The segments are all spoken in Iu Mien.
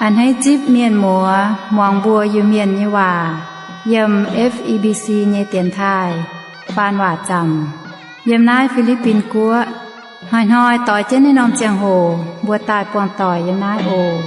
A'hneiv zipv mienh muoz muangx mbuo Iu-Mienh nyei waac yiem F E B C nyei dienx taaih faan waac zaamc yiem naaiv Fi^li^bin Guoqv. Hnoi-hnoi doix jienv naaiv norm ziangh hoc mbuo daaih buangh doic yiem naaiv oc.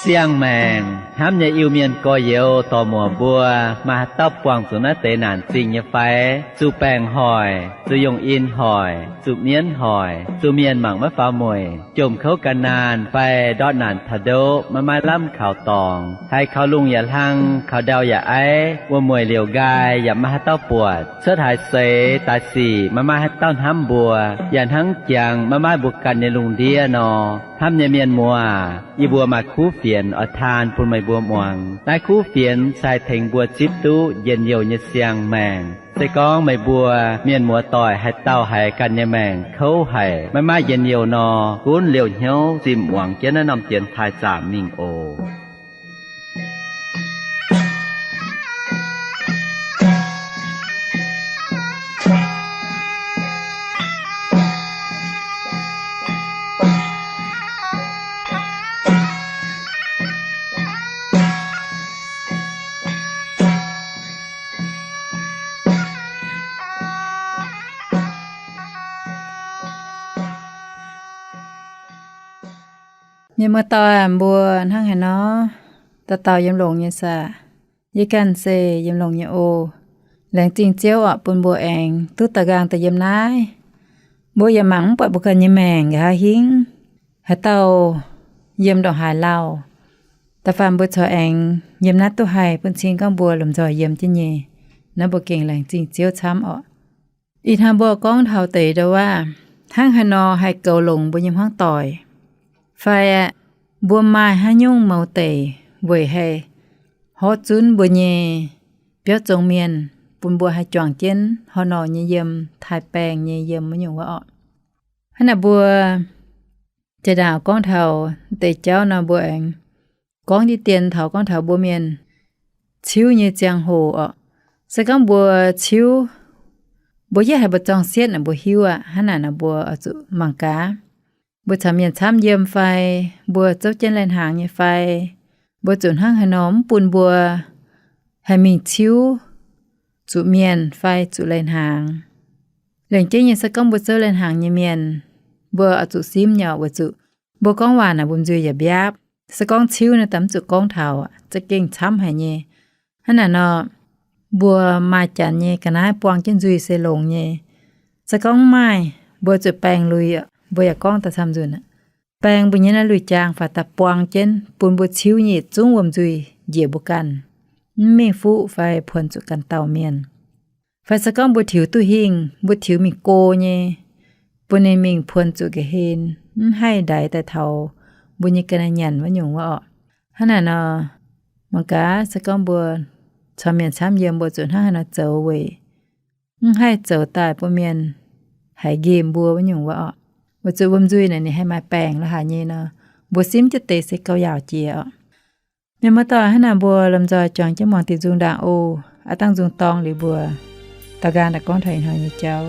Siang-maengc hnamv nyei Iu-Mienh gorx-youz dorc-muoc mbuo, maaih haaix dauh buangh zuqc naaiv deix naanc zingh nyei fai? Zuqc baengc hoic, zuqc yungh in hoic, zuqc mienv hoic, zuqc mienh mangc maiv faaux mueic, jomc kouv gan naanh fai ndortv naanc taux ndoqv maiv maaih lamh kaux dorngx, haiz kaux lungh yaac hlang, kaux ndau yaac aiv, wuom-mueic liouc nqaai yaac maiv maaih haaix dauh buatc, cuotv haaix seix daaih sic maiv maaih haaix dauh hnamv mbuo, yaac hnangv jangx maiv maaih mbuo ganh nyei lungh ndiev nor. Hnamv nyei mienh muoz, yie mbuo maaih kuv fienx oix taan bun meih mbuo muangx. Naaiv kuv fienx se haih tengx mbuo zipv duqv njien-youh nyei siang-maengc. Se gorngv meih mbuo mienh muoz-doic haaix dauh haiz ganh nyei maengc kouv haic, maiv maaih njien-youh nor, gunv liouh hnyouv zimh muangx jienv naaiv norm dienx taaih zaamc mingh oc. Mienh muoz-doic mbuo hnangv haaix nor, dauh dauh yiem longx nyei saah? Yie ganh se yiem longx nyei oc. Laengz zingh Ziouv oc, bun mbuo aengx duqv daux nqaang daaih yiem naaiv. Mbuo yaac mangc mv buatc mbuo ganh nyei maengc nqa'haav hingv, haaix dauh yiem ndongc haaix lauh. Da'faanh mbuo corc aengx yiem naaiv duqv haih bun cing gorngv mbuo lomh nzoih yiem jienv nyei. Naaiv mbuo gengh laengz zingh Ziouv camv oc. Ih hnoi mbuo gorngv taux deix ndau-waav, hnangv haaix nor haih goux longx mbuo nyei hmuangv doic, fai mbuo maaih haaix nyungc mouz deic weic haih horv zunv mbuo nyei biauv zong mienh, bun mbuo haih juangc jienv horh norh nyei yiem, taaih baengh nyei yiem wuov nyungc wuov orqc. Hnangv naaic mbuo jiex ndaangc gorngv taux deix jauv nor, mbuo aengx gorngv diqv dien taux gorngv taux mbuo mienh ciuv nyei ziangh hoc orqc. Se gorngv mbuo ciuv, mbuo yietv haiz mbuo zorng sietv naaic mbuo hiuv aqv. Hnangv naaic nor mbuo oix zuqc mangc gaax, mbuo caux mienh camv yiem fai, mbuo zouv jienv lai-hnaangx nyei fai, mbuo zuqc hnangv haaix nor mv bun mbuo haih mingh ciuv zuqc mienh fai zuqc lai-hnaangx. Lengc jeiv nyei se gorngv mbuo zouv lai-hnaangx nyei mienh, mbuo oix zuqc simv nyei weic zuqc mbuo gorngv waac naaic mbuo nzuih yaac mbiaapv. Se gorngv ciuv naaiv daaih mv zuqc gorngv taux, za'gengh camv haic nyei. Hnangv naaic nor, mbuo maaih janx nyei ga'naaiv buang jienv nzuih se longx nyei. Se gorngv mv maaih, mbuo zuqc baeng lui, mbuo yaac gorngv daaih camv nzunc aqv. Baeng mbuo nyei naaiv lui-jaang faaux daaih buang jienv bun mbuo ciuv nyei yietc zungv wuom-nzuih njiec mbuo ganh, mv mingh fuqv fai puonx zuqc ganh dauh mienh. Fai se gorngv mbuo tiux duqv hingh, mbuo tiux mingh go nyei, bun ninh mingh puonx zuqc ga'hlen, mv haih ndaix daaih taux mbuo nyei ga'naaiv nyanc wuov nyungc wuov orqc. Hnangv naaic nor, mangc gaax se gorngv mbuo caux mienh camv yiem mbuo zuqc hnangv haaix nor zoux weic mv haih zoux daaih bun mienh haiz nqemh mbuo wuov nyungc wuov orqc. Weic zuqc wuom-nzuih naaic ninh haih maaih baengc la'haaix nyei nor, mbuo simv jienv deix se gauh yaauc jiex orqc. Mienh muoz-doic, hnangv naaic mbuo lomh nzoih juangc jienv muangx deix nzung ndaangc oc. Aav dangh nzung dorng liuz mbuo daux nqaang daaih gorngv taux ih hnoi nyei jauv.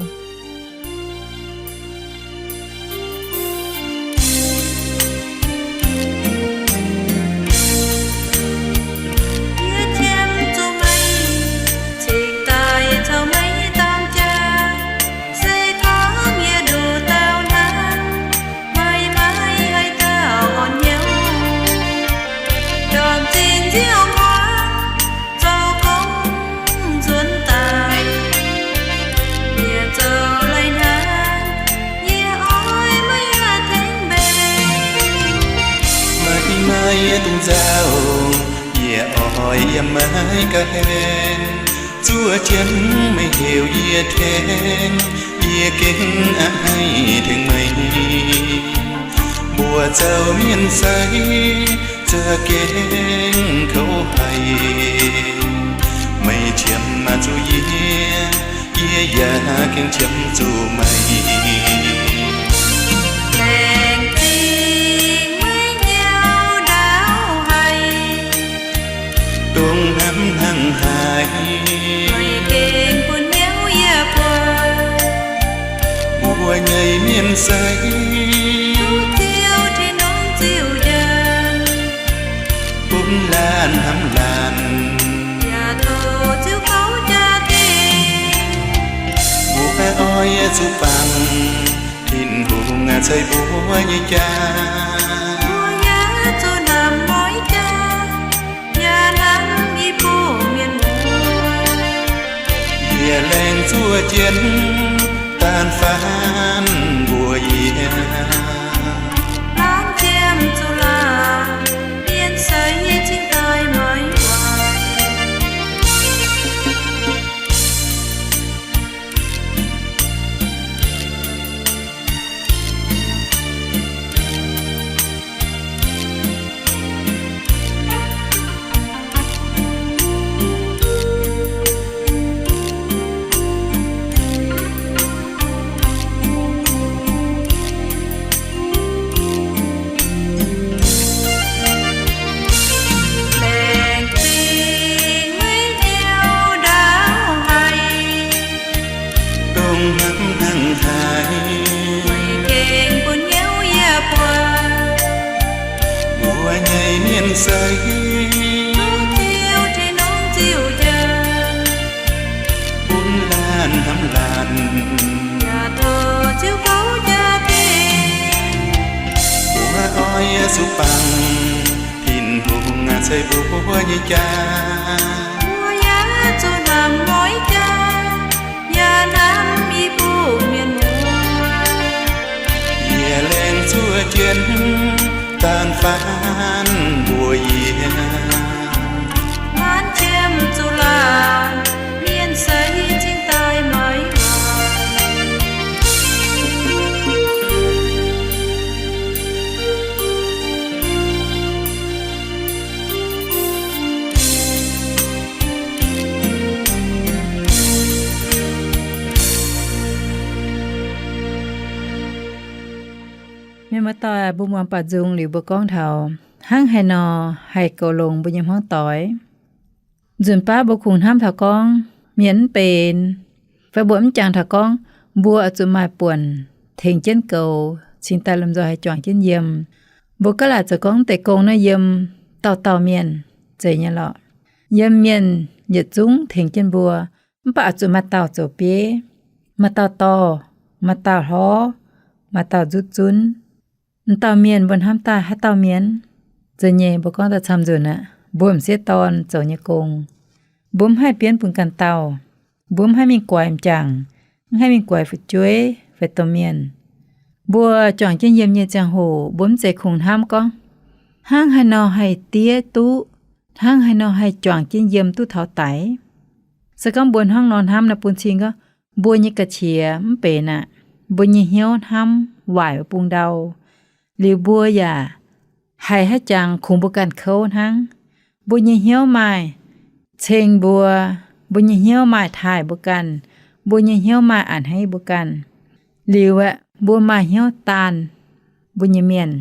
Maiv maaih dungx nzauh, yie oix yiem maiv ga'hlen. Zuov jienv meih heuc yie tengx, yie gengh aqc haih tengx meih. Mbuo zoux mienh sai za'gengh kouv haic, meih qiemx zuqc yie, yie yaac gengh qiemx zuqc meih. Laengz zingh meih nyei ndaauv haic, dongh hnamv hnangv haaix, meih gengh bun hnyouv yie buatc. Mbuo nyei Yie zuqc bangc Tin-Hungh ceix mbuo nyei jaa. Mbuo yaac zuqc hnamv mueiz jaa, yaac hnamv i buo mienh muoz. Yie laengz zuov jienv, daan faanv mbuox yie, laanh ziemx zuqc laanh, mienh seix cingx daaih maiv waaic. Laengz zingh maiv hnyouv ndaauv haic, dongh hnamv hnangv haaix, meih gengh bun hnyouv yie buatc. Mbuo nyei mienh seix, nongc ziouc tengx nongc ziouc jaa, bun laanh hnamv laanh, yaac tov Ziouv kouv jaa dingc. Mbuo oix zuqc bangc Tin-Hungh ceix mbuo nyei jaa. Mbuo yaac zuqc hnamv mueiz jaa, yaac hnamv i buo mienh muoz. Yie laengz zuov jienv, daan faanv mbuox yie, laanh ziemx zuqc laanh, mienh seix cingx daaih maiv waaic. Mienh muoz-doic, mbuo muangx baac nzung liuz mbuo gorngv taux hnangv haaix nor haih goux longx mbuo nyei hmuangv doic. Nzunc baav mbuo kungx hnamv taux gorngv mienh mv benx, fai mbuo mv jangx taux gorngv mbuo oix zuqc maaih buonc tengx jienv goux cingx daaih lomh nzoih haih juangc jienv yiem. Mbuo gaav laaic zoux gorngv deix gong naaiv yiem dauh dauh mienh zeiz nyei lorqc. Yiem mienh yietc zungv tengx jienv mbuo, mv baac oix zuqc maaih dauh zoux bieiv, maaih dauh dorh, maaih dauh hlorv, maaih dauh nzutv zunv. M'dauh mienh mbuo hnamv daaih haaix dauh mienh? Zeiz nyei, mbuo gorngv daaih camv nzunc aqv, mbuo m'sieqv dorn zoux nyei gong, mbuo mv haih bienv bun ganh dauh. Mbuo mv haih mingh guaix m'jangc, mv haih mingh guaix fu'jueiv fai domh mienh. Mbuo juangc jienv yiem nyei ziangh hoc mbuo mv zeiz kungx hnamv gorngv, hnangv haaix nor haih diev duqv, hnangv haaix nor haih juangc jienv yiem duqv taux daic. Se gorngv mbuo hnangv nor hnamv naaiv, bun cing gorngv mbuo nyei ga'qiex mv benx aqv. Mbuo nyei hnyouv hnamv waaic wuov bung ndau. Liuz mbuo yaac haiz haaix jangx kungx mbuo ganh kouv hnangv. Mbuo nyei hnyouv maaih ceng mbuo, mbuo nyei hnyouv maaih taaih mbuo ganh, mbuo nyei hnyouv maaih a'hneiv mbuo ganh. Liuz aeqv, mbuo maaih hnyouv daanh mbuo nyei mienh,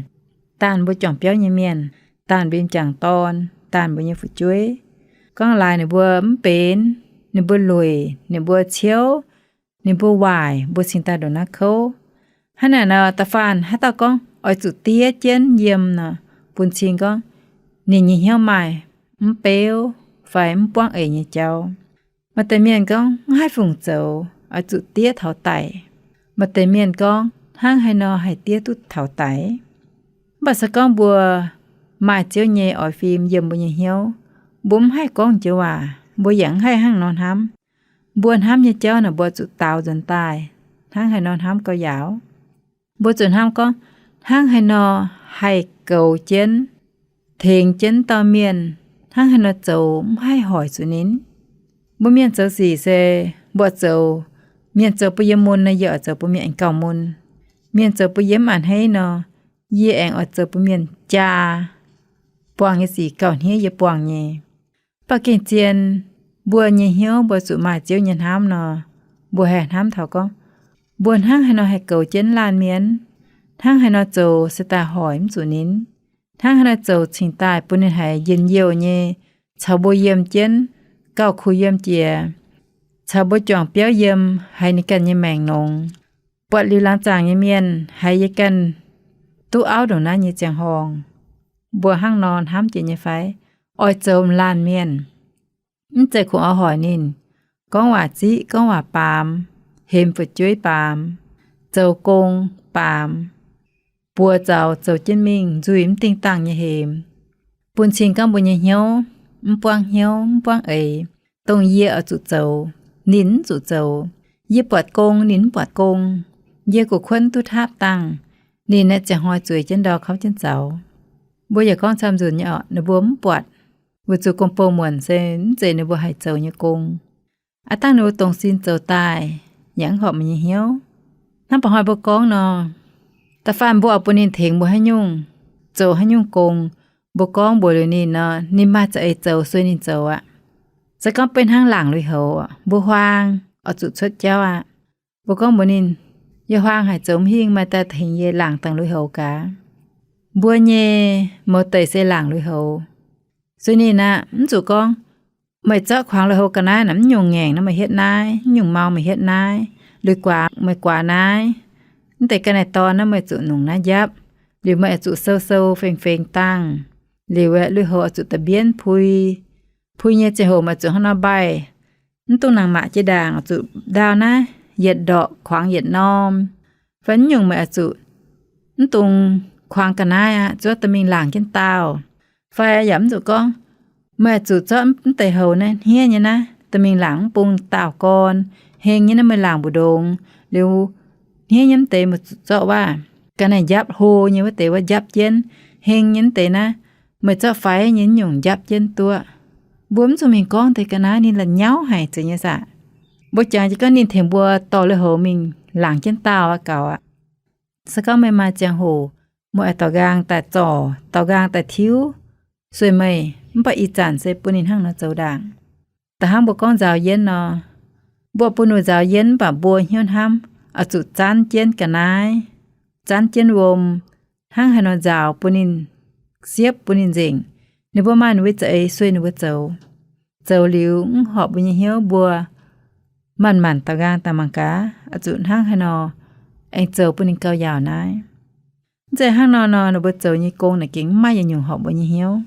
daanh mbuo juangc biauv nyei mienh, daanh mbuo m'jangc dorn, daanh mbuo nyei fu'jueiv. Gorngv laaix ninh mbuo mv benx, ninh mbuo lueic, ninh mbuo ciouv, ninh mbuo waaic, mbuo cingx daaih ndongc naaiv kouv. Hnangv naaic nor, da'faanh haaix dauh gorngv oix zuqc diev jienv yiem nor, bun cing gorngv ninh nyei hnyouv maaih mv beuv fai mv buangv eix nyei jauv. Maaih deix mienh gorngv mv haih fungc zoux, oix zuqc diev taux daic. Maaih deix mienh gorngv hnangv haaix nor haih diev duqv taux daic. Mv baac se gorngv mbuo maaih Ziouv nyei oix fim yiem mbuo nyei hnyouv, mbuo mv haih gorngv joux waac, mbuo yaac mv haih hnangv nor hnamv. Mbuo hnamv nyei jauv naaic mbuo zuqc daaux nzuonx daaih hnangv haaix nor hnamv gauh yaauc. Mbuo zuqc hnamv gorngv hnangv haaix nor haih goux jienv, tengx jienv dauh mienh, hnangv haaix nor zoux mv haih hoic zuqc ninh. Mbuo mienh zoux sic se mbuo zoux, mienh zoux bun yie mun nor, yie oix zoux bun mienh aengx gauh mun. Mienh zoux bun yie mv a'hneiv nor, yie aengx oix zoux bun mienh jaa buangh nyei sic gauh hniev yie buangh nyei. Mv baac gengh zien mbuo nyei hnyouv mbuo zuqc maaih Ziouv nyei hnamv nor, mbuo haih hnamv taux gorngv, mbuo hnangv haaix nor haih goux jienv laanh mienh, hnangv haaix nor zoux se daaih hoic mv zuqc ninh, hnangv haaix nor zoux cingx daaih bun ninh haiz njien-youh nyei caux mbuo yiem jienv, gauh kuh yiem jiex, caux mbuo juangc biauv yiem haiz ninh ganh nyei maengc nongx, buatc liuz laangz zaangc nyei mienh haiz yie ganh duqv auv ndongc naaiv nyei ziangh horngh. Mbuo hnangv nor hnamv jiex nyei fai? Oix zoux m'laanh mienh, mv zeiz kungx oix hoic ninh, gorngv waac ziqv, gorngv waac baamz, hemx fu'jueiv baamz, zoux gong baamz, buoz zaux zoux jienv mingh, nzuih mv dingh dangh nyei hemx, bun cing gorngv mbuo nyei hnyouv mv buangv hnyouv mv buangv eix, dongh yie oix zuqc zoux, ninh mv zuqc zoux. Yie buatc gong, ninh mv buatc gong. Yie gu'kuotv duqv taapv dangh, ninh aeqv, ziangh hnoi zueiz jienv ndau kauv jienv zaux. Mbuo yaac gorngv camv nzunc nyei orqc, ninh mbuo mv buatc, weic zuqc gong-bou muonc se mv zeiz ninh mbuo haih zoux nyei gong. Aav dangh ninh mbuo dongh sin zoux daaih, yaac mv horpc meih nyei hnyouv. Hnangv mba'hnoi mbuo gorngv nor, da'faanh mbuo oix bun ninh tengx mbuo haaix nyungc, zoux haaix nyungc gong, mbuo gorngv mbuox liuz ninh nor, ninh maaih za'eix zoux sueih ninh zoux aqv. Se gorngv beiv hnangv laangc lui-houx, mbuo huaang oix zuqc cuotv jauv aqv. Mbuo gorngv mbuox ninh, yie huaang haic zoux mv hingh, maaih daaih tengx yie laangc dangh lui-houx gaax. Mbuo nyei mouz deic se laangc lui-houx. Sueih ninh aqv, mv zuqc gorngv, meih zorqv kuangx lui-houx ga'naaiv naaic, mv nyungc ngaengc nor meih hietv naaiv, mv nyungc mau meih hietv naaiv, lui-guaax meih guaax naaiv. Mv deix ga'naaiv dorn naaiv meih zuqc nungc naaiv njapv. Liuz meih oix zuqc sou sou feng feng dangh. Liuz aeqv, lui-houx oix zuqc da'mbienv pui. Pui nyei ziangh hoc meih oix zuqc hnangv nor mbaih. Mv dungx nangc maac jiex ndaangc, oix zuqc ndaauh naaiv yietc ndorqc kuangx yietc norm. Fai mv nyungc meih oix zuqc mv dungx kuangx ga'naaiv aqv, zuov dorh mingh laangc jienv daauh. Fai yaac mv zuqc gorngv, meih oix zuqc zorqv mv deix houx naaiv hniev nyei naaiv dorh mingh laangc mv bung daauh gorn, heng nyei naaiv meih laangc mbu'ndongx. Liuz hniev nyei mv deix meih zuqc zorqv waac ga'naaiv njapv hlo nyei wuov deix wuov njapv jienv, heng nyei mv deix naaiv meih zorqv faix nyei nyungc njapv jienv duqv. Mbuo mv zuqc mingh gorngv deix ga'naaiv, ninh la'nyauv haic, zeiz nyei saah. Mbuo jangx jienv gorngv ninh tengx mbuo dorh lui-houx mingh laangc jienv daauh aqv gaux aqv. Se gorngv meih maaih ziangh hoc, meih oix dorh nqaang daaih zorc, dorh nqaang daaih tiuv, sueih meih, mv baac ih zanc se bun ninh hnangv nor zoux ndaangc. Da'hnangv mbuo gorngv nzaaux yienv nor, mbuo bun ninh nzaaux yienv mv baac mbuo hnyouv hnamv oix zuqc zanv jienv ga'naaiv, zanv jienv wuom, hnangv haaix nor nzaaux bun ninh siepv, bun ninh nzengc. Ninh mbuo maaih ninh mbuo za'eix sueih ninh mbuo zoux. Zoux liuz mv horpc mbuo nyei hnyouv, mbuo manc-manc daux nqaang daaih mangc gaax, oix zuqc hnangv haaix nor aengx zoux bun ninh gauh yaauc naaiv. Mv zeiz hnangv nor nor, ninh mbuo zoux nyei gong naaic gengh mv maaih yietc nyungc horpc mbuo nyei hnyouv.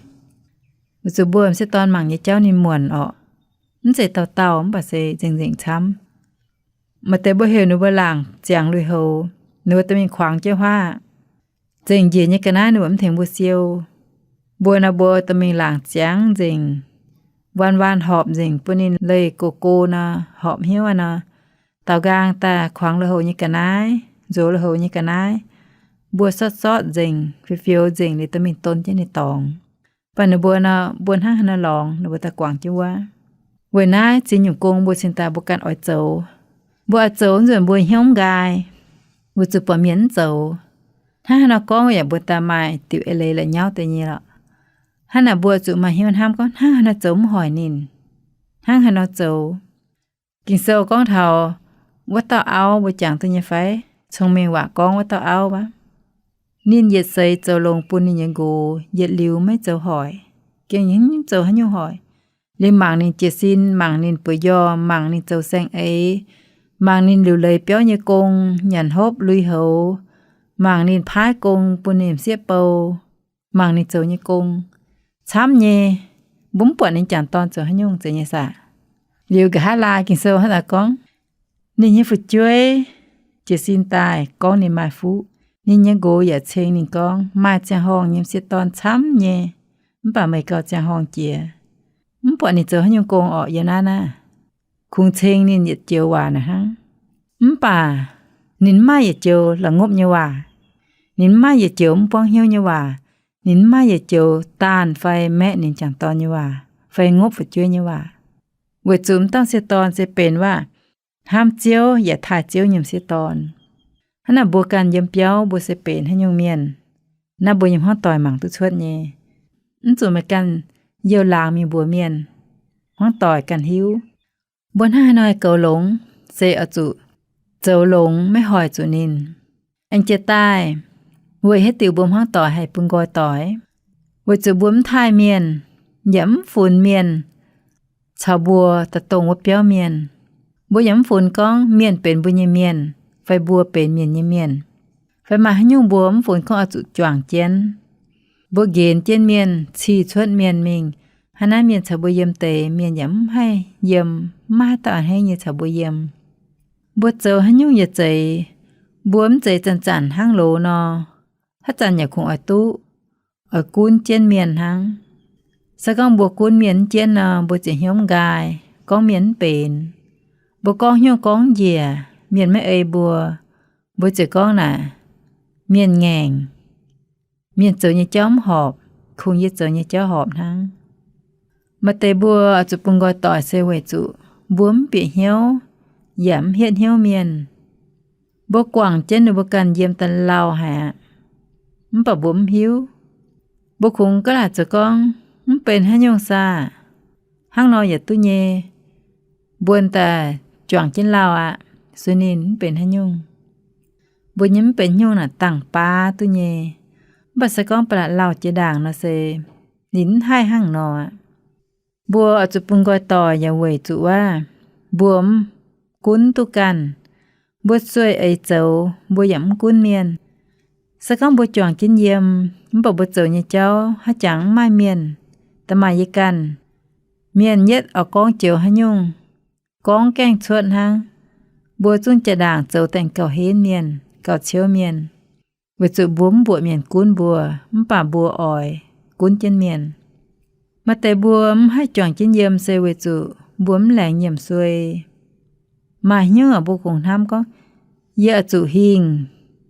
Weic zuqc mbuo m'sieqv dorn mangc nyei jauv ninh muonc orqc. Mv zeiz dauh dauh, mv baac se nzengc-nzengc camv. Maaih deix mbuo heuc ninh mbuo laangc ziangx lui-houx, ninh mbuo dorh mingh kuangx jienv huaav. Nzengc njiec nyei ga'naaiv ninh mbuo mv tengx mbuo siou. Mbuo nor mbuo dorh mingh laangc ziangx nzengc, waan-waan horpc nzengc, bun ninh leih go-go nor, horpc hnyouv nor, daaux nqaang daaih kuangx lui-houx nyei ga'naaiv, nzox lui-houx nyei ga'naaiv. Mbuo sortv-sortv nzengc, fiou-fiou nzengc liuz dorh mingh don jienv ninh dorngx. Mv baac ninh mbuo nor, mbuo hnangv haaix nor lorngx, ninh mbuo daaih guangc jienv wuov. Weic naaiv ziex nyungc gong mbuo cingx daaih mbuo ganh oix zoux. Mbuo oix zoux nzunc mbuo hnyouv mv nqaai, weic zuqc buatc mienh mv zoux. Hnangv haaix nor gorngv yaac mbuo daaih maaih diuc eix leiz la'nyauv deix nyei lorqc. Hnangv naaic mbuo zuqc maaih hnyouv hnamv gorngv hnangv haaix nor zoux mv hoic ninh, hnangv haaix nor zoux. Ging-Sou gorngv taux wuov dauh auv, mbuo jangx duqv nyei fai? Cong-Mengh Waac gorngv wuov dauh auv aqv. Ninh yietc seix zoux longx bun ninh nyei nqox, yietc liuz maiv zoux hoic. Gengh mv zoux haaix nyungc hoic. Liuz mangc ninh jiez sin, mangc ninh bueix njormh, mangc ninh zoux saeng-eix, mangc ninh liuc leiz biauv nyei gong, nyanc hopv lui-houx, mangc ninh paaiv gong bun ninh m'sieqv bou, mangc ninh zoux nyei gong camv nyei, mbuo mv buatc ninh jangc dorn zoux haaix nyungc, zeiz nyei saah? Liuz nqa'haav laai Ging-Sou hnangv naaic gorngv, ninh nyei fu'jueiv jiez sin daaih gorngv ninh maaih fuqv. Ninh nyei nqox yaac ceng ninh gorngv, maaih ziangh horngh nyei m'sieqv dorn camv nyei, mv baac meih gauh ziangh horngh jiex. Mv buatc ninh zoux haaix nyungc gong orqc, yiem naaiv naaiv. Kungx ceng ninh yietc joux waac naaic hnangv. Mv baac ninh mv maaih yietc joux la'ngopv nyei waac. Ninh mv maaih yietc joux mv buangv hnyouv nyei waac. Ninh mv maaih yietc joux daanh fai maeqv ninh jangc dorn nyei waac fai ngopv fu'jueiv nyei waac. Weic zuqc m'dauh m'sieqv dorn se benx waac hnamv Ziouv yaac taaih Ziouv nyei m'sieqv dorn. Hnangv naaic mbuo ganh yiem biauv mbuo se benx haaix nyungc mienh, naaiv mbuo nyei hmuangv doic mangc duqv cuotv nyei. Mv zuqc meih ganh youh laangz mingh mbuox mienh, hmuangv doic ganh hiuv. Mbuo hnangv haaix nor haih goux longx, se oix zuqc zoux longx maiv hoic zuqc ninh. Aengx jiex daaih, weic haaix diuc mbuo hmuangv doic haih bun nqoi doic? Weic zuqc mbuo mv taaih mienh, yaac mv funx mienh caux mbuo daaih dongh wuov biauv mienh. Mbuo yaac mv funx gorngv mienh benx mbuo nyei mienh, fai mbuo benx mienh nyei mienh. Fai maaih haaix nyungc mbuo mv funx gorngv oix zuqc juangc jienv. Mbuo nqenx jienv mienh, cih cuotv mienh mingh, hnangv naaiv mienh caux mbuo yiem deix, mienh yaac mv haih yiem, mv maaih haaix dauh a'hneiv nyei caux mbuo yiem. Mbuo zoux haaix nyungc yietc zeiz, mbuo mv zeiz zanc-zanc hnangv loz nor, haaix zanc yaac kungx oix duqv, oix gunv jienv mienh hnangv. Se gorngv mbuo gunv mienh mv jienv nor, mbuo ziouc hnyouv mv nqaai, gorngv mienh mv benx. Mbuo gorngv hnyouv gorngv njiec, mienh maiv ei mbuo, mbuo ziouc gorngv naaic mienh ngaengc, mienh zoux nyei jauv mv horpc, kungx yie zoux nyei jauv horpc hnangv. Maaih deix mbuo oix zuqc bungx nqoi doic se weic zuqc mbuo mv bieqc hnyouv yaac mv hietv hnyouv mienh. Mbuo guangc jienv ninh mbuo ganh yiem daaih lauh haic aqv, mv baac mbuo mv hiuv. Mbuo kungx ga'laaic zoux gorngv, mv benx haaix nyungc saah, hnangv nor yaac duqv nyei. Mbuo daaih juangc jienv lauh aqv, sueih ninh mv benx haaix nyungc. Mbuo nyei mv benx nyungc naaic dangh baav duqv nyei. Mv baac se gorngv ba'laqc lauh jiex ndaangc nor se ninh mv haih hnangv nor aqv. Mbuo oix zuqc bungx nqoi doic yaac weic zuqc wuov, mbuo mv gunv duqv ganh. Mbuo sueih eix zoux, mbuo yaac mv gunv mienh. Se gorngv mbuo juangc jienv yiem, mv baac mbuo zoux nyei jauv haaix jangx mv maaih mienh, da'maaih yie ganh, mienh yietv oix gorngv joux haaix nyungc, gorngv gaengh cuotv hnangv. Mbuo zungv jaa-ndaangc zoux daaih gauh henv mienh, gauh ciouv mienh, weic zuqc mbuo mv mbuoqc mienh gunv mbuo, mv baac mbuo oix gunv jienv mienh. Maaih deix mbuo mv haih juangc jienv yiem se weic zuqc mbuo mv laengz nyiemc suei. Maaih hnyouv mbuo kungx hnamv gorngv, yie oix zuqc hingh,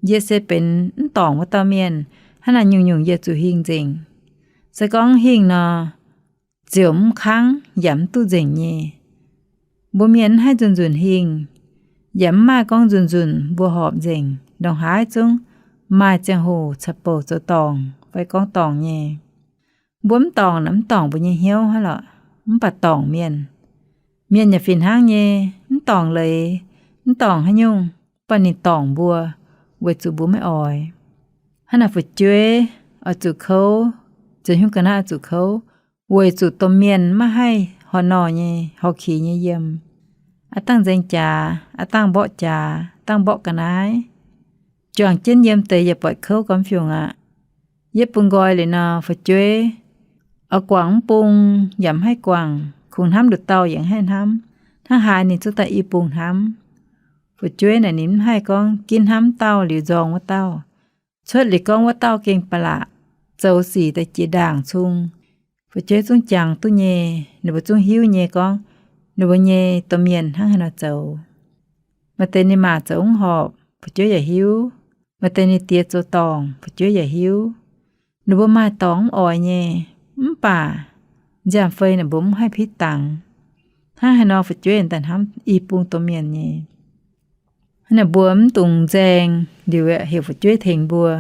yie se benx mv dorngc wuov dauh mienh, hnangv naaic nyungc-nyungc yie zuqc hingh nzengc. Se gorngv hingh nor, ziouc mv kangv yaac mv duqv nzengc nyei. Mbuo mienh mv haih nzunc-nzunc hingh, yaac mv maaih gorngv nzunc-nzunc mbuo horpc nzengc. Ndongc haaix zungv maaih ziangh hoc caux bouc zoux dorngc fai gorngv dorngc nyei. Mbuo mv dorngc naaic mv dorngc mbuo nyei hnyouv hnangv lorqc, mv baac dorngc mienh. Mienh yaac fih hnangv nyei, mv dorngc leiz, mv dorngc haaix nyungc, mv baac ninh dorngc mbuo, weic zuqc mbuo maiv oix. Hnangv naaic fu'jueiv oix zuqc kouv, zoux hnyouv ga'naaiv oix zuqc kouv, weic zuqc domh mienh maiv haih horh norh nyei, horh kix nyei yiem. Aav dangh nzaeng jaax, aav dangh mborqv jaax, dangh mborqv ga'naaiv. Juangc jienv yiem deix yaac buatc kouv gauh fiungc aqv. Yie bungx nqoi liuz nor, fu'jueiv oix guangc mv bung yaac mv haih guangc, kungx hnamv nduqc dauh yaac mv haih hnamv. Hnangv haaix ninh zungv daaih i bung hnamv. Fu'jueiv naaic ninh mv haih gorngv ginv hnamv dauh liuz nzorng wuov dauh. Cuotv liuz gorngv wuov dauh gengh ba'laqc, zoux sic daaih jiex ndaangc cung. Fu'jueiv zungv jangx duqv nyei, ninh mbuo zungv hiuv nyei gorngv ninh mbuo nyei domh mienh hnangv haaix nor zoux. Maaih deix ninh maa zoux mv horpc, fu'jueiv yaac hiuv. Maaih deix ninh diex zoux dorngc, fu'jueiv yaac hiuv. Ninh mbuo maaih dorngx mv oix nyei, mv baac nziaamv-fei ninh mbuo mv haih pitv dangx. Hnangv haaix nor fu'jueiv daaih hnamv i bung domh mienh nyei. Hnangv naaic mbuo mv dungx nzaeng liuz heuc fu'jueiv tengx mbuo.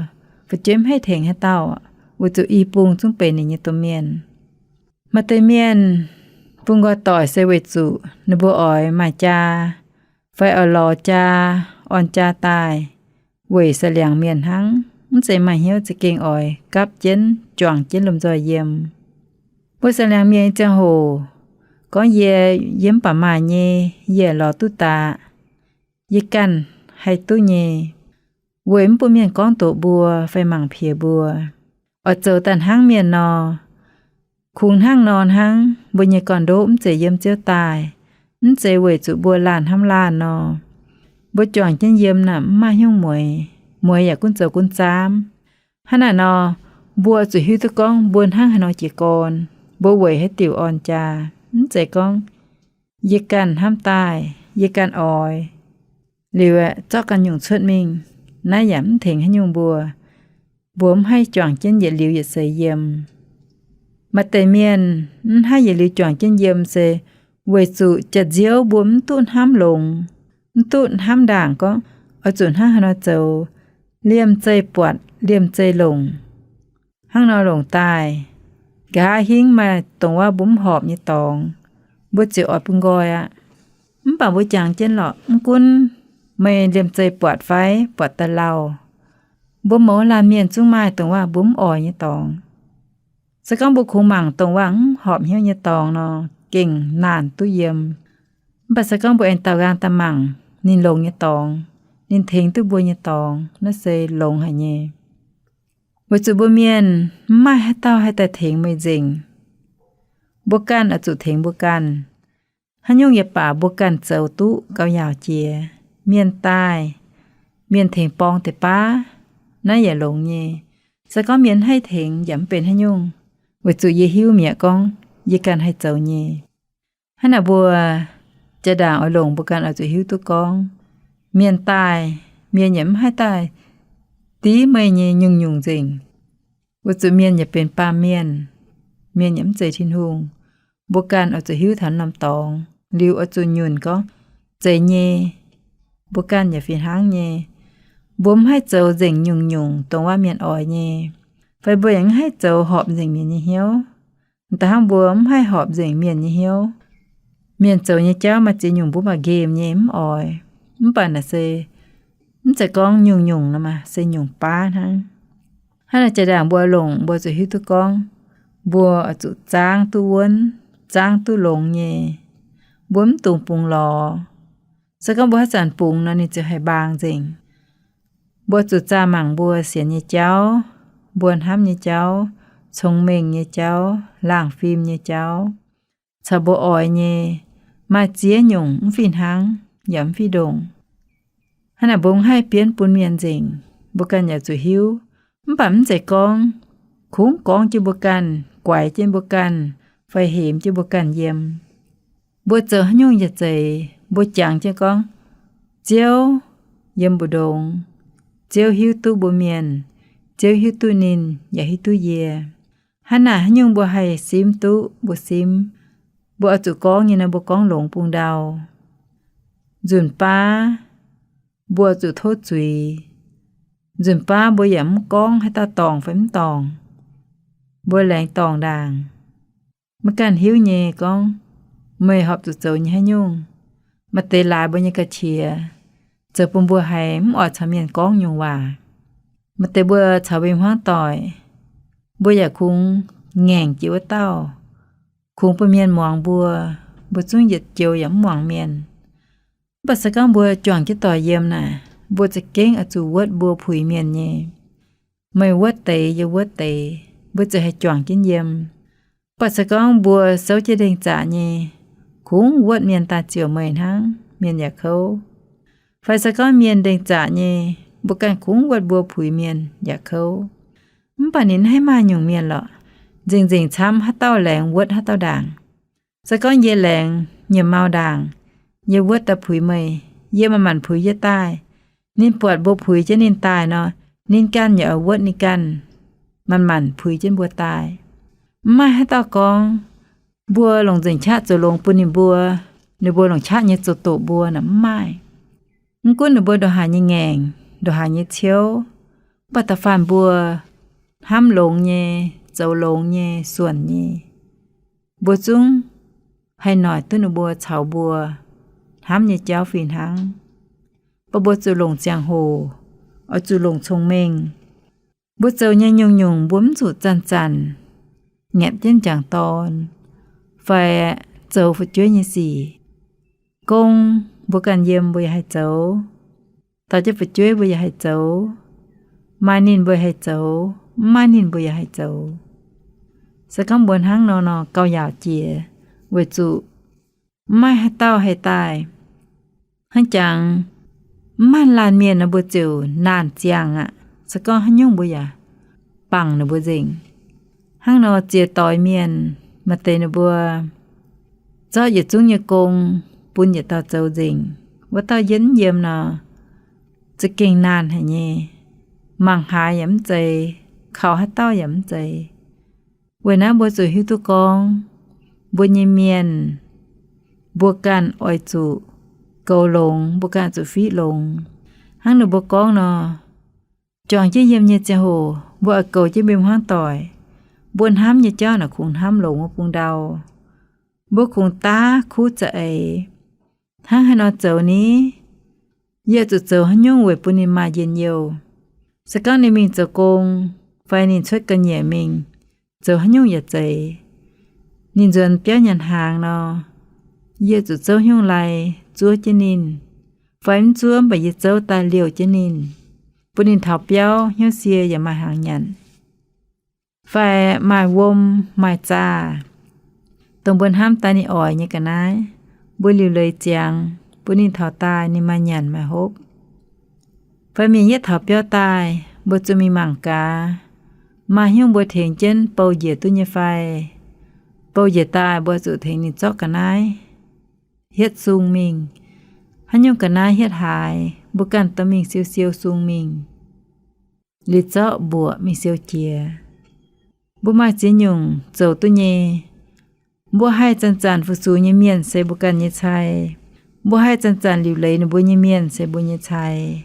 Fu'jueiv mv haih tengx haaix dauh, weic zuqc i bung zungv benx ninh nyei domh mienh. Maaih deix mienh bungx nqoi doic se weic zuqc ninh mbuo oix maaih jaa, fai oix lorz jaa, orn jaa daaih weic sa'liangx mienh hnangv, mv zeiz maaih hnyouv za'gengh oix gapv jienv juangc jienv lomh nzoih yiem. Mbuo sa'liangx mienh nyei ziangh hoc gorngv, yie, yie mv baac maaih nyei, yie lorz duqv daaih, yie ganh haih duqv nyei. Weic mv bun mienh gorngv doqc mbuo fai mangc piex mbuo, oix zoux daaih hnangv mienh nor. Kungx hnangv nor hnangv, mbuo nyei gorn-ndoqv mv zeiz yiem Ziouv daaih, mv zeiz weic zuqc mbuo laanh hnamv laanh nor. Mbuo juangc jienv yiem naaic mv maaih hnyouv mueix, mueix yaac gunv zoux gunv zaamv. Hnangv naaic nor, mbuo zuqc hiuv duqv gorngv mbuo hnangv haaix nor jiez gorn, mbuo weic haaix diuc orn jaa. Mv zeiz gorngv yie ganh hnamv daaih, yie ganh oix, liuz aeqv, zorqv ganh nyungc cuotv mingh, naaiv yaac mv tengx haaix nyungc mbuo. Mbuo mv haih juangc jienv yietc liuz yietc seix yiem. Maaih deix mienh mv haih yietc liuz juangc jienv yiem se weic zuqc jaax-nziouv mbuo mv duqv hnamv longx, mv duqv hnamv ndaangc gorngv oix zuqc hnangv haaix nor zoux, liemh zeih buatc liemh zeih longc. Hnangv nor longc daaih, nqa'haav hingv maaih dongh wuov mbuo mv horpc nyei dorngx, mbuo ziouc oix bun nqoi aqv. Mv baac mbuo jangx jienv lorqc, mv gunv meih liemh zeih buatc fai buatc daaih lauh, mbuo mouz laanh mienh zungv maaih dongh wuov mbuo mv oix nyei dorngx. Se gorngv mbuo kungx mangc dongh wuov mv horpc hnyouv nyei dorngx nor, gengh naanc duqv yiem. Mv baac se gorngv mbuo aengx daaux nqaang daaih mangc ninh longx nyei dorngx, ninh tengx duqv mbuo nyei dorngx, naaiv se longx haic nyei. Weic zuqc mbuo mienh mv maaih haaix dauh haih daaih tengx meih nzengc. Mbuo ganh oix zuqc tengx mbuo ganh. Haaix nyungc yaac baac mbuo ganh zoux duqv gauh yaauc jiex. mienh daaih, mienh tengx borng deix baav, naaiv yaac longx nyei. Se gorngv mienh mv haih tengx yaac mv benx haaix nyungc, weic zuqc yie hiuv mi'aqv gorngv yie ganh haih zoux nyei. Hnangv naaic mbuo jaa-ndaangc oix longc mbuo ganh oix zuqc hiuv duqv gorngv, mienh daaih, mienh yaac mv haih daaih div meih nyei nyungc-nyungc nzengc. Weic zuqc mienh yaac benx baamh mienh, mienh yaac mv zeiz Tin-Hungh. Mbuo ganh oix zuqc hiuv taux norm dorngx liuz oix zuqc nyunc gorngv, zeiz nyei, mbuo ganh yaac fih hnangv nyei. Mbuo mv haih zoux nzengc nyungc-nyungc dongh wuov mienh oix nyei, fai mbuo yaac mv haih zoux horpc nzengc mienh nyei hnyouv. Da'hnangv mbuo mv haih horpc nzengc mienh nyei hnyouv. Mienh zoux nyei jauv maaih ziex nyungc mbuo mangc nqemh nyei mv oix, mv baac naaic se mv zeiz gorngv nyungc-nyungc nor maah, se nyungc baav hnangv. Hnangv naaic jaa-ndaangc mbuo longc mbuo zuqc hiuv duqv gorngv, mbuo oix zuqc zaangv duqv wuonv, zaangv duqv longx nyei. Mbuo mv dungx bungx lorz. Se gorngv mbuo haaix zanc bungx nor ninh ziouc haih mbaang nzengc. Mbuo zuqc zaah mangc mbuo sienx nyei jauv, mbuo hnamv nyei jauv, cong-mengh nyei jauv, laangh fim nyei jauv, caux mbuo oix nyei, maaih ziex nyungc mv fih hnangv yaac mv fih ndongc. Hnangv naaic mbuo mv haih bienv bun mienh nzengc, mbuo ganh yaac zuqc hiuv. Mv baac mv zeiz gorngv kungx gorngv jienv mbuo ganh, guaix jienv mbuo ganh, fai hemx jienv mbuo ganh yiem. Mbuo zoux haaix nyungc yaac zeiz, mbuo jangx jienv gorngv, Ziouv yiem mbu'ndongx, Ziouv hiuv duqv mbuo mienh, Ziouv hiuv duqv ninh yaac hiuv duqv yie. Hnangv naaic haaix nyungc mbuo haih simv duqv mbuo simv. Mbuo oix zuqc gorngv nyei nor mbuo gorngv longx bung ndau. Nzunc baav mbuo zuqc tov zuiz. Nzunc baav mbuo yaac mv gorngv haaix dauh dorngc fai mv dorngc. Mbuo laengz dorngc ndaangc. Maiv ganh hiuv nyei gorngv, meih horpc zuqc zoux nyei haaix nyungc. Maaih deix laaix mbuo nyei ga'qiex, zoux bun mbuo haiz mv oix caux mienh gorngv nyungc waac. Maaih deix mbuo caux mbuo hmuangv doic, mbuo yaac kungx ngaengc jiex wuov dauh, kungx bun mienh muangx mbuo, mbuo zungv yietc joux yaac mv muangx mienh. Mv baac se gorngv mbuo juangc jienv doic yiem naaic, mbuo za'gengh oix zuqc wuotv mbuo puix mienh nyei. Meih wuotv deix, yie wuotv deix, mbuo ziouc haih juangc jienv yiem. Mv baac se gorngv mbuo souv jienv ndengh zaqc nyei, kungx wuotv mienh daaih ziouc meih hnangv, mienh yaac kouv. Fai se gorngv mienh ndengh zaqc nyei, mbuo ganh kungx wuotv mbuo puix mienh yaac kouv. Mv baac ninh mv haih maaih nyungc mienh lorqc. Nzengc-nzengc camv haaix dauh laengz wuotv haaix dauh ndaangc. Se gorngv yie laengz nyiemc mau ndaangc, yie wuotv daaih puix meih, yie manc-manc puix yie daaih. Ninh buatc mbuo puix jienv ninh daaih nor, ninh ganh yaac oix wuotv ninh ganh, manc-manc puix jienv mbuo daaih. Mv maaih haaix dauh gorngv, mbuo longc nzengc qaqv zoux longx bun ninh mbuo, ninh mbuo longc qaqv nyei zoux doqc mbuo naaic, mv maaih. Mv gunv ninh mbuo ndongc haaix nyei ngaengc, ndongc haaix nyei ciouv, mv baac da'faanh mbuo hnamv longx nyei, zoux longx nyei, suonc nyei, mbuo zungv haih noic duqv ninh mbuo caux mbuo hnamv nyei jauv fih hnangv. Mv baac mbuo zuqc longc ziangh hoc, oix zuqc longc cong-mengh. Mbuo zoux nyei nyungc-nyungc mbuo mv zuqc zanc-zanc ngaetc jienv m'jangc dorn fai zoux fu'jueiv nyei sic. Gong mbuo ganh yiem mbuo yaac haih zoux, taux jienv fu'jueiv mbuo yaac haih zoux, maaih ninh mbuo yaac haih zoux, mv maaih ninh mbuo yaac haih zoux. Se gorngv mbuo hnangv nor nor gauh yaauc jiex, weic zuqc mv maaih haaix dauh haih daaih. Hnangv jangx mv maaih laanh mienh nor mbuo ziouc naanh ziangh aqv. Se gorngv haaix nyungc mbuo yaac bangc ninh mbuo nzengc. Hnangv nor ziex doix mienh, maaih deix ninh mbuo zorqv yietc zungv nyei gong bun yietc dauh zoux nzengc, wuov dauh yiem mv yiem nor, za'gengh naanh haic nyei. Mangc haaix yaac mv zeiz, kaux haaix dauh yaac mv zeiz. Weic naaiv mbuo zuqc hiuv duqv gorngv, mbuo nyei mienh, mbuo ganh oix zuqc goux longx, mbuo ganh zuqc fiqv longx. Hnangv ninh mbuo gorngv nor, juangc jienv yiem nyei ziangh hoc mbuo oix goux jienv mbuo hmuangv doic. Mbuo hnamv nyei jauv naaic kungx hnamv longx wuov bung ndau. Mbuo kungx daav kuv za'eix. Hnangv haaix nor zoux ni? Yie zuqc zoux haaix nyungc weic bun ninh maaih njien-youh? Se gorngv ninh mingh zoux gong, fai ninh cuotv ga'nyiec mingh, zoux haaix nyungc yaac zeiz. Ninh nzuonx biauv nyanc hnaangx nor, yie zuqc zouv haaix nyungc lai zuov jienv ninh, fai mv zuov mv baac yie zouv daaih liouh jienv ninh, bun ninh taux biauv hnyouv sie yaac maaih hnaangx nyanc, fai maaih wuom maaih zaah, dongh mbuo hnamv daaih ninh oix nyei ga'naaiv, mbuo liuc leiz ziangx. bun ninh taux daaih ninh maaih nyanc maaih hopv. Fai mingh yietv taux biauv daaih, mbuo zuqc mingh mangc gaax, maaih haaix nyungc mbuo tengx jienv bou njiec duqv nyei fai? Bou njiec daaih mbuo zuqc tengx ninh zorqv ga'naaiv hietv sung mingh. Haaix nyungc ga'naaiv hietv haaix, mbuo ganh dorh mingh siou siou sung mingh, liuz zorqv mbuoqc mingh siou jiex. Mbuo maaih ziex nyungc zoux duqv nyei. Mbuo haih zanc-zanc fu-sux nyei mienh se mbuo ganh nyei cai. Mbuo haih zanc-zanc liuc leiz ninh mbuo nyei mienh se mbuo nyei cai.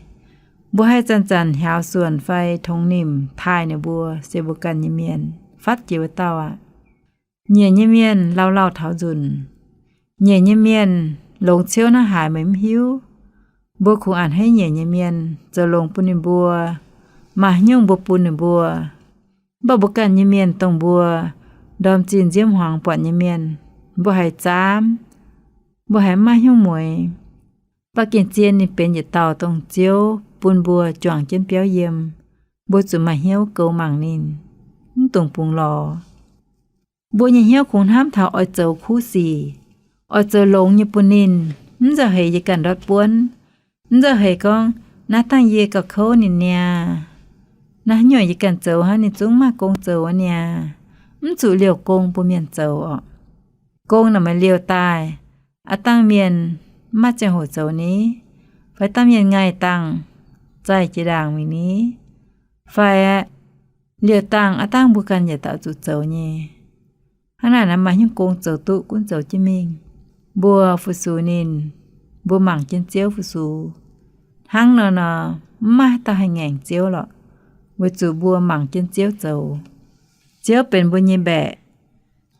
Mbuo haih zanc-zanc hiaaux suonc fai tongx nimc taaih ninh mbuo se mbuo ganh nyei mienh. Fatv jiex wuov dauh aqv. Nyiec nyei mienh lauh lauh taux nzunc. Nyiec nyei mienh longx ciouv hnangv haaix meih mv hiuv. Mbuo kungx a'hneiv nyiec nyei mienh zoux longx bun ninh mbuo, maaih haaix nyungc mbuo bun ninh mbuo. Mv baac mbuo ganh nyei mienh dongh mbuo ndorm zinh nziouv hmuangx buatc nyei mienh, mbuo haiz zaamv, mbuo haiz mv maaih haaix nyungc mueiz. Mv baac gengh zien ninh benx yietc dauh dongh Ziouv bun mbuo juangc jienv biauv yiem, mbuo zuqc maaih hnyouv goux mangc ninh, mv dungx bungx lorz. Mbuo nyei hnyouv kungx hnamv taux oix zoux kuv sic, oix zoux longx nyei bun ninh, mv nzauh heix yie ganh ndortv buonv, mv nzauh heix gorngv, naaiv dangh yie gauh kouv ninh niaa. Naaiv haaix nyungc yie ganh zoux hnangv, ninh zungv maaih gong zoux wuov niaa. Mv zuqc liouh gong bun mienh zoux orqc. Gong naaic maaih liouh daaih, aav dangh mienh mv maaih ziangh hoc zoux ni, fai dangh mienh ngaih dangh zaih jiex ndaangc mingh ni, fai liouh dangh aav dangh mbuo ganh yietc dauh zuqc zoux nyei. Hnangv naaic nor maaih haaix nyungc gong zoux duqv gunv zoux jienv mingh. Mbuo fu-sux ninh, mbuo mangc jienv Ziouv fu-sux. Hnangv nor nor, mv maaih haaix dauh haih ngaengc Ziouv lorqc, weic zuqc mbuo mangc jienv Ziouv zoux. Ziouv benx mbuo nyei mbaeqc,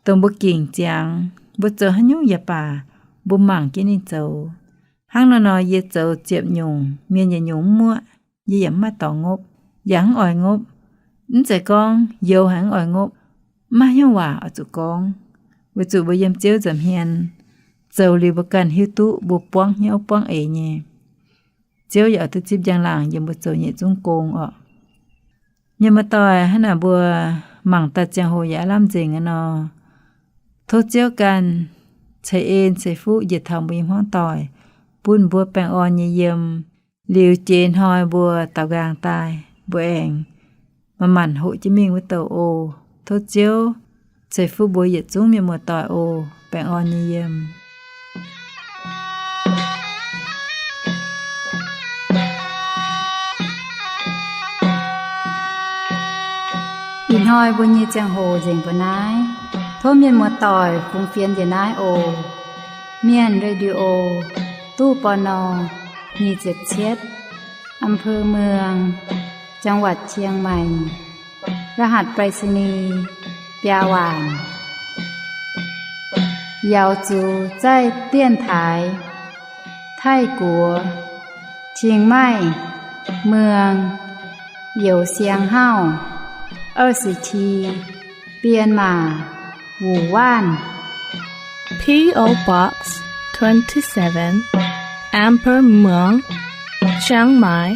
dongh mbuo gingc ziangx, mbuo zoux haaix nyungc yaac baac, mbuo mangc jienv ninh zoux. Hnangv nor nor yie zoux ziepc nyungc, mienh yietc nyungc mv muoqv, yie yaac mv maaih dorngx ngopv, yaac mv oix ngopv. Mv zeiz gorngv youz haic mv oix ngopv, mv maaih haaix nyungc waac oix zuqc gorngv, weic zuqc mbuo yiem Ziouv nza'hmien zoux liuz mbuo ganh hiuv duqv mbuo buangv hnyouv buangv eix nyei. Ziouv yaac oix duqv zipv njang-laangc yiem mbuo zoux nyei yietc zungv gong orqc. Mienh muoz-doic, hnangv naaic mbuo mangc daaih ziangh hoc yaac aav lamh nzengc aqv nor. Tov Ziouv ganh ceix en ceix fuqv njiec taux mbuo nyei hmuangv doic, bun mbuo baengh orn nyei yiem. Liuz jiex hnoi mbuo daaux nqaang daaih, mbuo aengx manc-manc hoqc jienv mingh wuov douh oc. Tov Ziouv ceix fuqv mbuo yietc zungv mienh muoz-doic oc. Baengh orn nyei yiem. Ih hnoi mbuo nyei ziangh hoc nzengc mbuo naaiv. Tov mienh muoz-doic fungx fienx njiec naaiv oc. Mienh Radio, ตู้ ปณ. nyic ziepc cietv, อำเภอเมือง จังหวัดเชียงใหม่ รหัสไปรษณีย์ biaa waanc. Yaux zuqc zaih dienx taaix Taiv-Guoqv, Chiang Mai, Mueang, Youz Siang Hauv, Aa Se Ti, Bienh Maac, Wuc Waanv. P O Box twenty-seven, Amber Muang, Chiang Mai,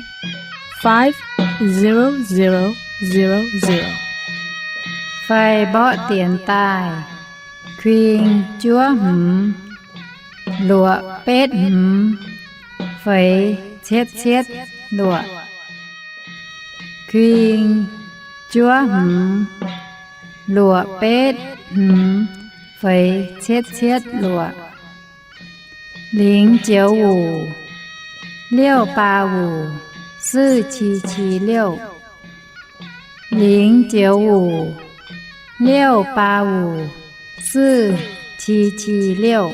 five zero zero zero zero. Fai mborqv dienx daaih: kuing juov hmz luoqc betv hmz feix cietv cietv luoqc. Kuing juov hmz luoqc betv hmz feix cietv cietv luoqc. Lingx joux wuc, liouh baa wuc, suv qi qi liouh. Lingx joux wuc, liouh baa wuc, suv qi qi liouh.